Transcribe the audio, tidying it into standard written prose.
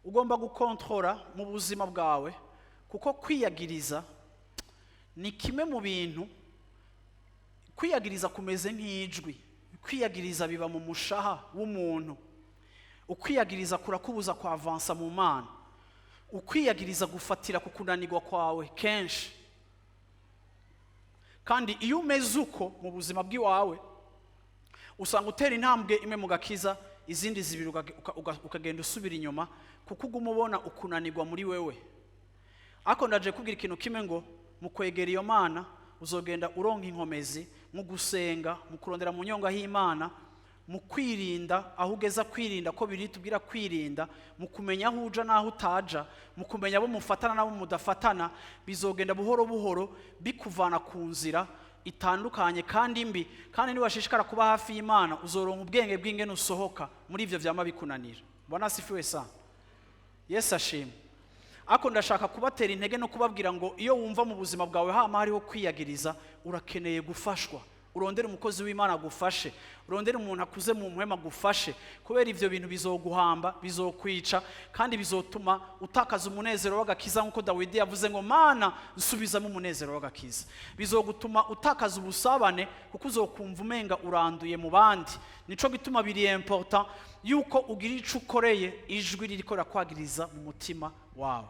Ugomba gukontorora mu buzima bwawe, kuko kwiyagiriza ni kimwe mu bintu. Kwiyagiriza kumeze nk'ijwi. Kwiyagiriza biba mu mushaha w'umuntu. Ukwiyagiriza kurakubuza kwavansa mu Mana. Ukwiyagiriza gufatira ku kunanirwa kwawe kenshi. Kandi iyo umeze uko mu buzima bw'iwawe, usanga utera intambwe imwe mu gakiza, izindi zibiri ukagenda usubira inyuma, kuko uguma ubona ukunanirwa muri wewe. Ariko ndaje kubwira ikintu kimwe, ngo mu kwegera iyo Mana uzogenda uronka inkomezi mu gusenga, mu kurondera mu nyonga h'Imana, mu kwirinda aho ugeza, kwirinda ko biri tubwira kwirinda, mu kumenya aho uja n'aho utaja, mu kumenya abo mufatana n'abo mudafatana. Bizogenda buhoro buhoro bikuvana ku nzira itandukanye kandi mbi. Kandi niwashishikara kuba hafi y'Imana, uzoronka ubwenge bw'ingene usohoka muri ivyo vyama bikunanira. Bwana asifiwe sana, Yesu ashimwe. Ariko ndashaka kubatera intege no kubabwira ngo iyo wumva mu buzima bwawe hama hariho kwiyagiriza, urakeneye gufashwa. Urondere umukozi w'Imana agufashe, urondere umuntu akuze mu mpwema agufashe, kubera ivyo bintu bizoguhamba, bizokwica, kandi bizotuma utakaza umunezero w'agakiza, nk'uko Dawidi yavuze ngo: "Mana, nsubizamo umunezero w'agakiza." Bizogutuma utakaza ubusabane, kuko uzokumva umenga uranduye mu bandi. Nico gituma biri important yuko ugira ico ukoreye ijwi ririko rirakwagiriza mu mutima wawe.